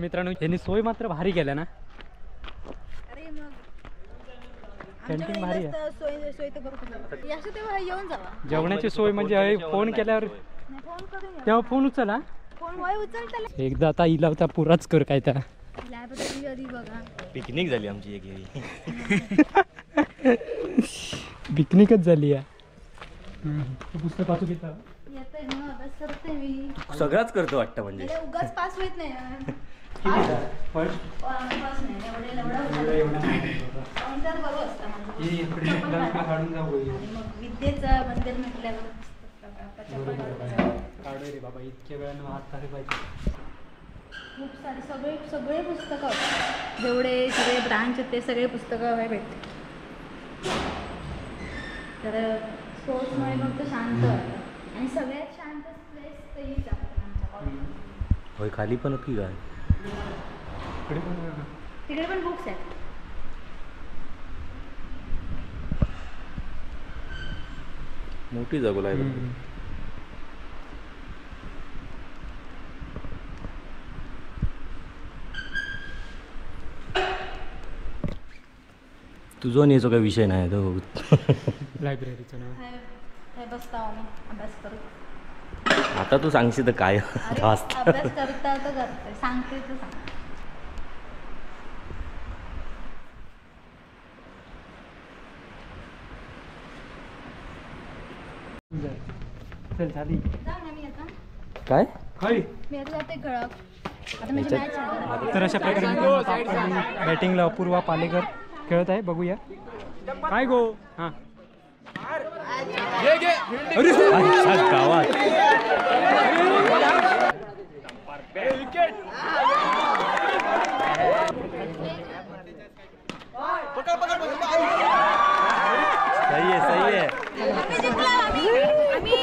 मित्रांनो यांनी सोय मात्र भारी केल्या ना. अरे मग कॅन्टीन भारी आहे. सोय सोय तर करू याशे तेव्हा येऊन जावा. जेवणाची सोय म्हणजे फोन केल्यावर तेव्हा फोन उचला. फोन वय उचलता. एकदा आता इलावता पुराच कर काय त्या पिकनिक झाली आमची एक पिकनिकच झाली आहे. पुस्तक वाचू घेता सगळाच करतो वाटतं म्हणजे उगाच पास होत नाही. विद्येचं मंदिर म्हटल्यावर काढू रे बाबा इतक्या वेळानं हात झाले पाहिजे. खूप सारे सगळे सगळे पुस्तकं जेवढे सगळे ब्रांच आहेत ते सगळे पुस्तकं भेटते. तर सोर्समुळे फक्त शांत वाटतं आणि सगळ्यात शांत प्लेस तर हीच आहे आमच्या कॉलेज. होय खाली पण की काय तिकडे पण बुक्स आहेत. मोठी जागोला आहे. तुझो आणि याचो काही विषय नाही तो लायब्ररीचा ना बसता आम्ही अभ्यास करू. आता तू सांगशील तर काय अभ्यास करता तर करते सांगते तर सांग. चल झाली काय मी आता जाते घरात. आता माझी मॅच आहे. तर अशा प्रकारे बॅटिंगला अपूर्वा पालेकर खेळत आहे. बघूया काय गो. हां गावात सही आहे सही आहे. आम्ही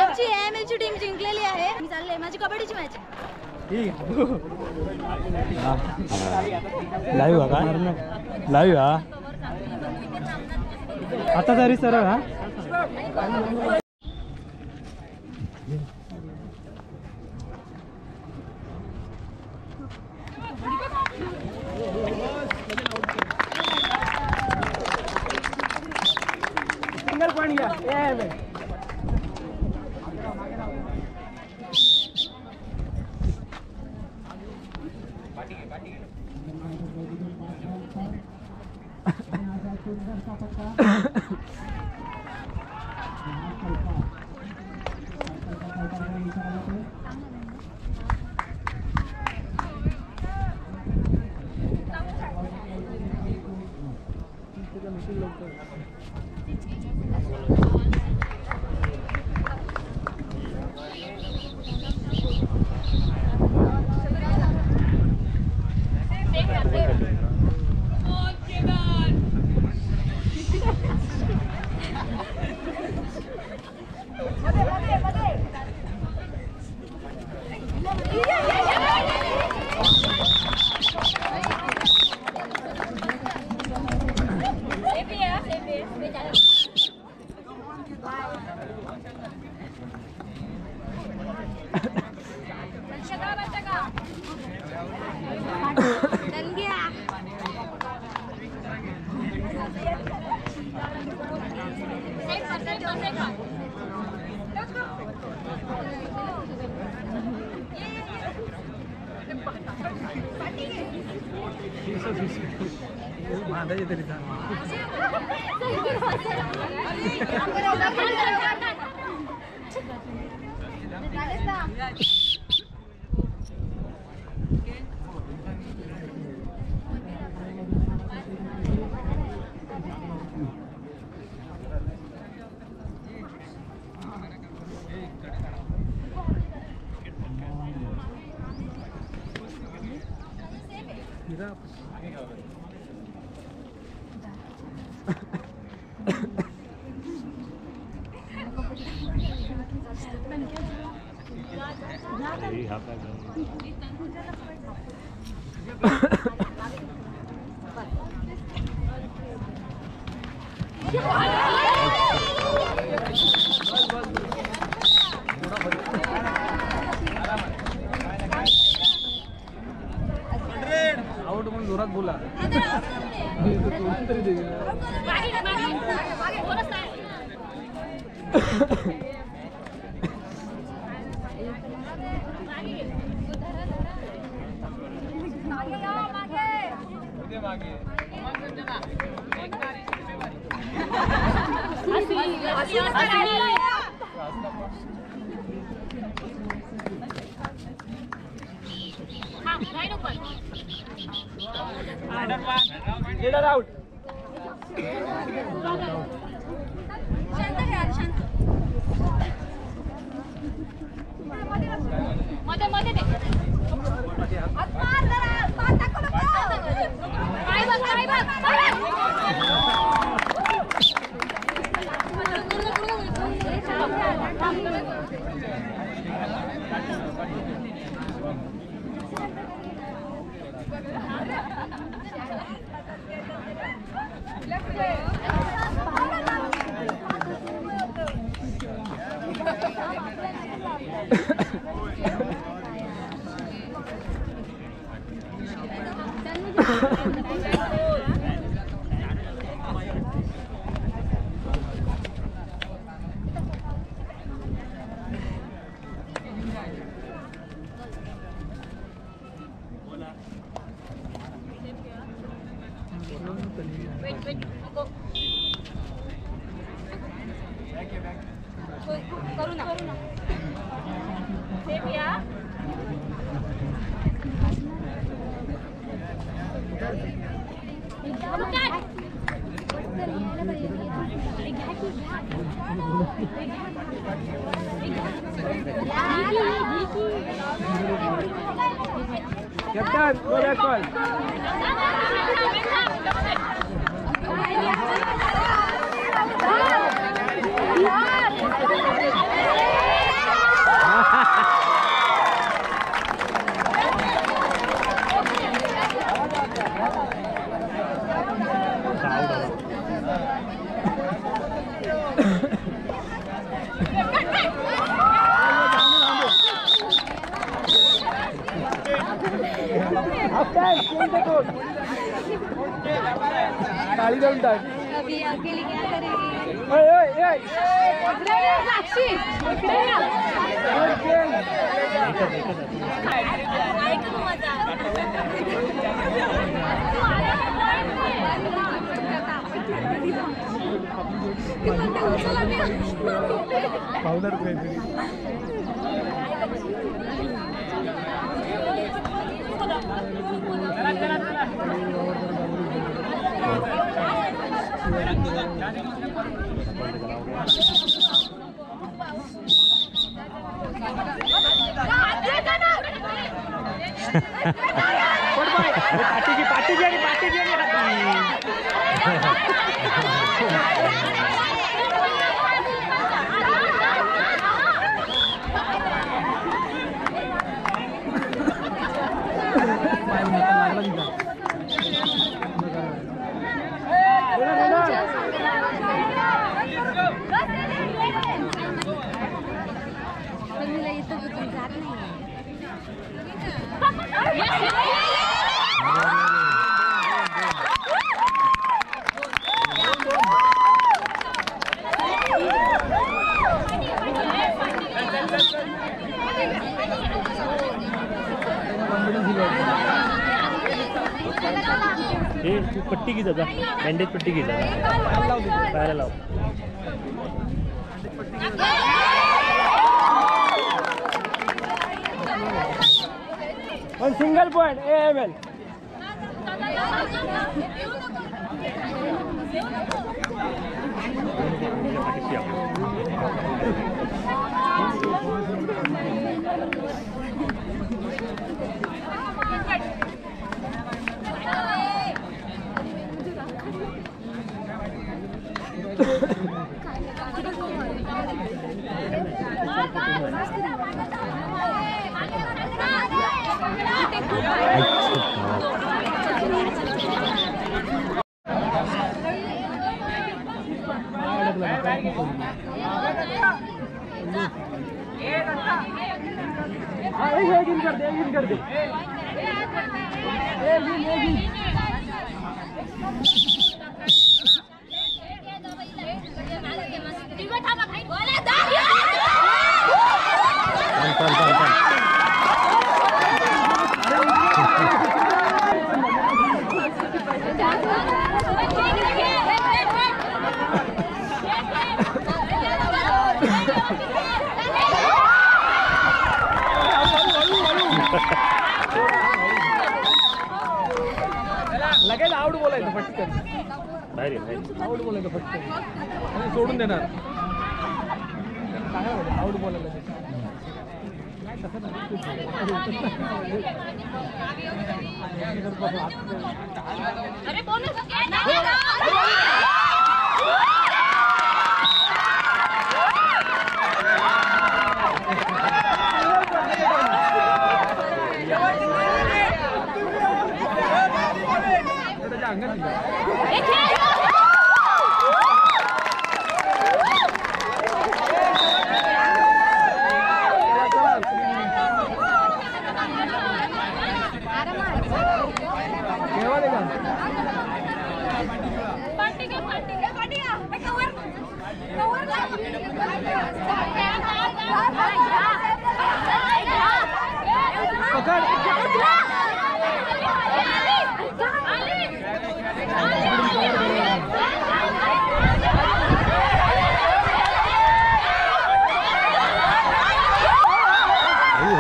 आमची एम ची टीम जिंकलेली आहे. मी चालले माझी कबड्डीची मॅच आहे. लाईव्ह का लाईव्ह हा आता तरी सरळ हा. सिंगल पॉइंट घ्या. जोरात बोला. Leader out. शांत खेळा, शांत. मध्ये मध्ये दे. काय बघ, काय बघ, काय बघ. करू ना, करू ना. सेफ या. Captain, go back call. ताली देऊन टाक. अभी अकेली क्या करेगी? ओए ओए ओए, इकडे ये साक्षी, इकडे ये. ऐक तू माझा. तू आला का point नाही. पावणार काहीतरी. पाठी पाठी घे, पाठी घे. हे तू पट्टी घे दादा, बँडेज पट्टी घे दादा, पायाला लाव. One single point AML. एक इन कर दे, एक इन कर दे, एक इन, एक इन. लगेच आउट बोलायचं पटकन. बाहेर आउट बोलायचं पटकन आणि सोडून देणार. चांगला आउट बोलायला नाही तसं नाही.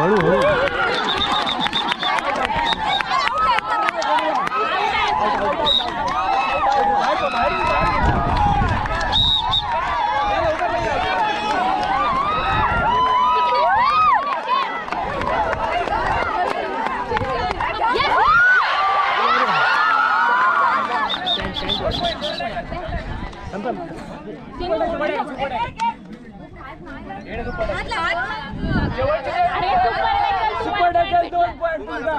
हळू हळू सुपर टॅकल 2 पॉइंट तुझा.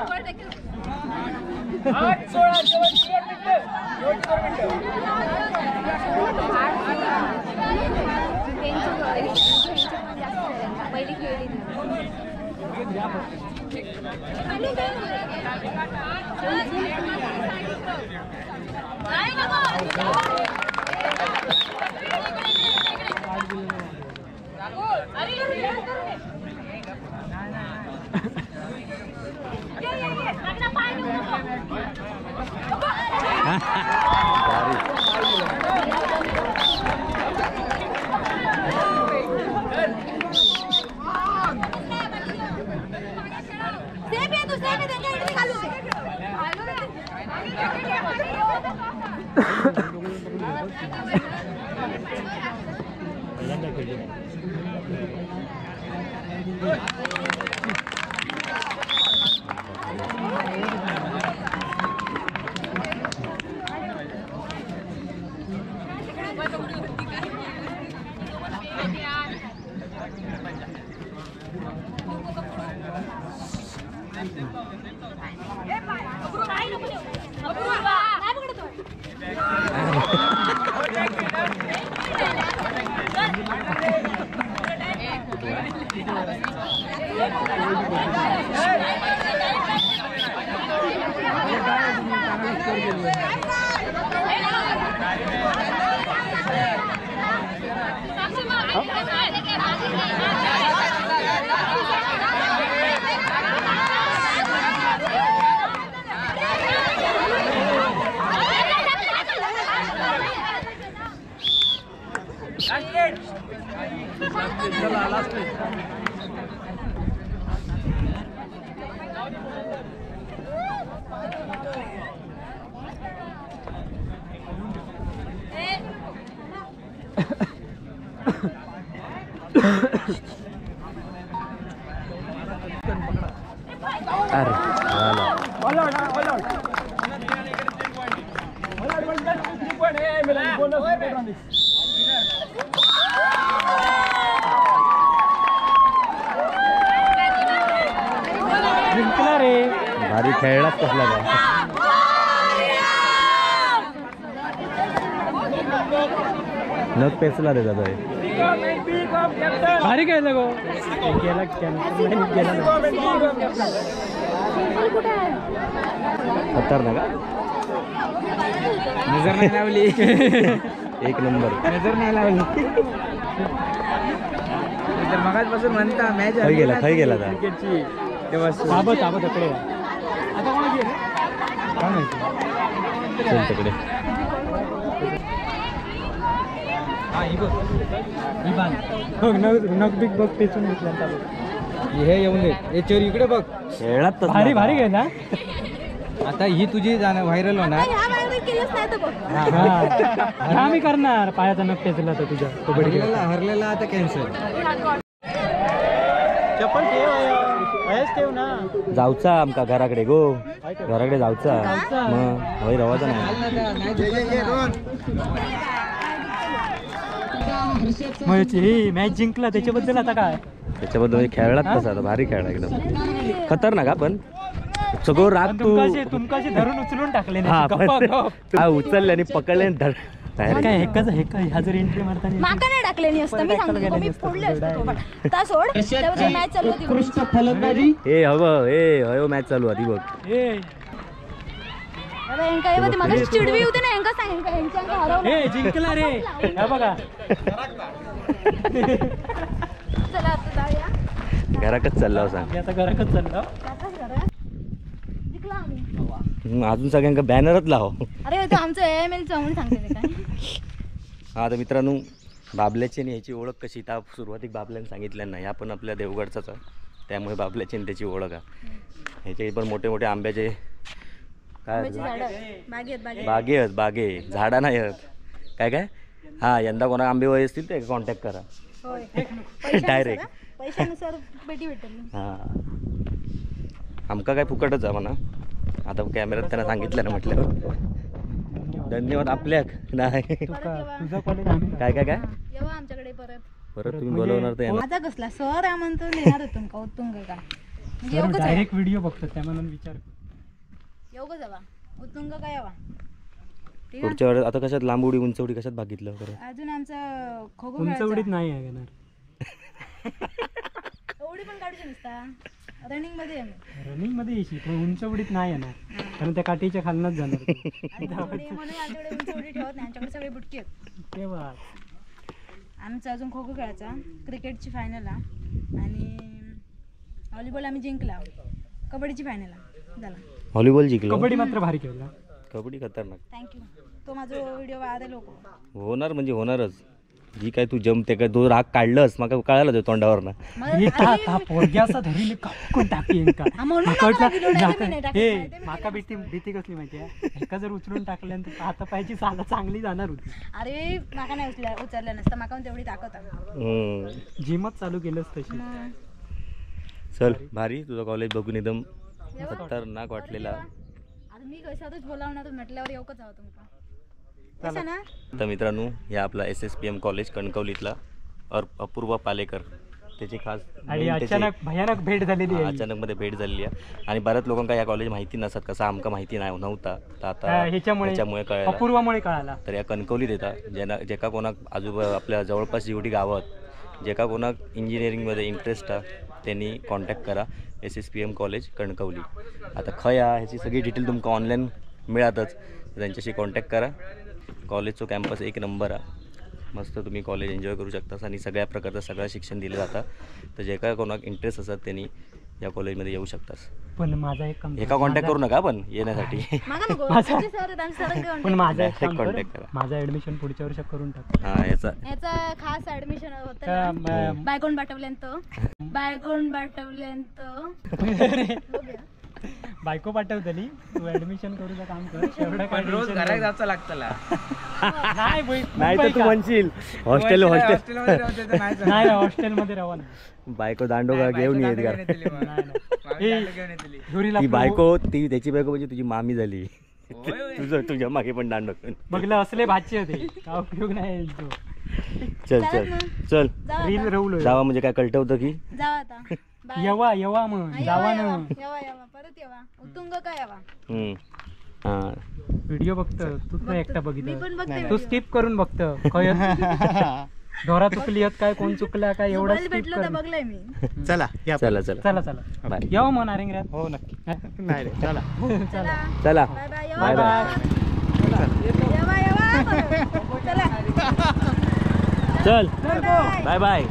8-16 शेवटची 2 मिनिटं. शेवटची 2 मिनिटं. पहिली खेळली पहिल्यांदा खेळली नाही. अरे all out all out all out 1 2 3 point. हे मिलन बोनस जिंकला रे. भारी खेळलाच कसला बा. नग पेचला रे दादा. भारी खेळला गो. गेला गेला खतरनाक. नजर नाही लावली. एक नंबर. नजर नाही लावली. तर मगाचपासून म्हणता मॅच खै गेला खै गेला क्रिकेटची तेव्हा ताबत ताबत तकडे. आता कोणाची आहे काय माहिती. चल तिकडे. बघ नग नग बिग बघ पेचून घेतला. हे येऊन दे याच्यावर इकडे बघ. खेळात भारी भारी खेळला. आता ही तुझी व्हायरल होणार. हा मी करणार पायाचा नख टेचला तर तुझ्या कबड्डी हरलेला आता कॅन्सल. चप्पल ठेव ठेव ना. जाऊचा आमका घराकडे गो, घराकडे जाऊचा मग होय रवाचा नाही. हे मॅच जिंकला त्याच्याबद्दल आता काय? त्याच्याबद्दल खेळलाच तसा आता भारी खेळला एकदम खतरनाक. आपण सगळं राग तू तुमकाशी धरून उचलून टाकले. उचलले आणि पकडले आणि काय एकच हे काय ह्या जर एंट्री मारताना माका नाही टाकले नाही असतं मी सांगतो मी फोडले असतो ता सोड. त्यावर मॅच चालू होती. उत्कृष्ट फलंदाजी. हे हवं हे हयो मॅच चालू आधी बघ. ए अरे यांका हे बघ मगाशी चिडवी होती ना यांका सांग यांका यांच्या हरवलं. ए जिंकला रे हा बघा. चला आता जाऊया घराकच चाललो सांग. आता घराकच चाललो. जिंकला आम्ही. अजून सगळ्यांका बॅनरच लाव. अरे तो आमचं एएमएल चं म्हणून सांगते काय. हा तर मित्रांनो बाबल्याची आणि ह्याची ओळख कशी तर सुरुवातीक बाबल्याने सांगितलं नाही. आपण आपल्या देवगडचाच आहे त्यामुळे बाबल्याची आणि त्याची ओळख आहे. ह्याचे पण मोठे मोठे आंब्याचे काय बागे आहेत, बागे झाडा नाही आहेत काय काय. हा यंदा कोणा आंबे वय असतील ते कॉन्टॅक्ट करा डायरेक्ट पैशानुसार पेटी भेटेल. हां आमका काय फुकटच आहे म्हणा. आता कॅमेऱ्यात त्यांना सांगितलं ना म्हटल्यावर धन्यवाद आपल्याक. नाही काय काय काय आमच्याकडे परत परत तुम्ही बोलवणार तर माझा कसला सर आमंत्रण देणार होतो का उत्तुंग का डायरेक्ट व्हिडिओ बघतो त्या म्हणून विचार योग जावा उत्तुंग का यावा. पुढच्या वेळेस आता कशात लांब उडी उंच उडी कशात भाग घेतलं? अजून आमचं खो खो उंच उडीत नाही आहे घेणार. उडी पण काढू नसता रनिंग मध्ये. रनिंग मध्ये येशील पण उंच उडीत नाही येणार कारण त्या काठीच्या खालनच जाणार. म्हणून आमच्याकडे उंच उडी ठेवत नाही, आमच्याकडे सगळे बुटके आहेत. तेव्हा आमचं अजून खो खो खेळायचा, क्रिकेटची फायनल आणि व्हॉलीबॉल आम्ही जिंकला, कबड्डीची फायनल झाला. व्हॉलीबॉल जिंकलो, कबड्डी मात्र भारी खेळला, कबड्डी खतरनाक. Thank you. तो माझा व्हिडिओ वाढेल लोक होणार म्हणजे होणारच. जी काय तू जमते काय तो राग काढलंस मग कळालं तो तोंडावर ना. माका भीती भीती कसली माहिती आहे, एका जर उचलून टाकल्यानंतर आता पाहिजे साला चांगली जाणार होती. अरे माका नाही उचललं नसतं, माका तेवढी ताकद. जिमच चालू केलंस तशी. चल भारी तुझं कॉलेज बघून एकदम खतरनाक वाटलेला. मी कशातच बोलावणार म्हटल्यावर येऊकच हवं तुमका. तर मित्रांनो हे आपला SSPM college कणकवलीतला अपूर्वा पालेकर त्याची खास आणि अचानक भयानक भेट झालेली आहे. अचानक मध्ये भेट झालेली आहे आणि बऱ्याच लोकांना या कॉलेज माहिती नसत, कसं आमका माहिती नाही नव्हता तर आता ह्याच्यामुळे कळालं, अपूर्वामुळे कळाला. तर या कणकवलीत येतात ज्यांना जेका कोणाक आजूबाजू आपल्या जवळपास जेवढी गावात जेका कोणाक इंजिनिअरिंगमध्ये इंटरेस्ट आहे त्यांनी कॉन्टॅक्ट करा SSPM college Kankavli. आता खय हा ह्याची सगळी डिटेल तुमका ऑनलाईन मिळतच, त्यांच्याशी कॉन्टॅक्ट करा. कॉलेजचं कॅम्पस एक नंबर आहे, मस्त तुम्ही कॉलेज एन्जॉय करू शकता आणि सगळ्या प्रकारचं सगळं शिक्षण दिलं जातं. तर जे काय कोणाक इंटरेस्ट असतात त्यांनी या कॉलेजमध्ये येऊ शकतात. पण माझा एक एका कॉन्टॅक्ट करू नका पण येण्यासाठी पण माझा कॉन्टॅक्ट करा, माझा ऍडमिशन पुढच्या वर्षात करून टाक. हां याचा याचा खास ऍडमिशन होतं. बायकोन पाठवल्यानंतर बायकोन पाठवल्यानंतर बायको पाठवतली तू ऍडमिशन करूचा काम कर. एवढं पण रोज घरात जायचं लागतला नाही तर तू म्हणशील हॉस्टेल हॉस्टेल नाही हॉस्टेलमध्ये राहा ना. बायको दांडोगा घेऊन येत का ती बायको, ती त्याची बायको म्हणजे तुझी मामी झाली, तुझं तुझ्या मागे पण दांडो बघलं असले भाचे होते का उपयोग नाही. चल चल चल रील रवलो जावा म्हणजे काय कळतं होतं की जावा आता येवा येवा मग जावा ना येवा येवा परत येवा उत्तुंग काय येवा. व्हिडिओ बघतो तू नाही एकटा बघितलं, तू स्किप करून बघतो ढोरा चुकली काय कोण चुकला काय एवढा भेटलो तर बघलंय मी. चला चला चला चला चला येऊ मग नारिंगऱ्यात. हो नक्की नाही रे चला चला चला बाय बाय बाय येवा येवा चला चल बाय बाय.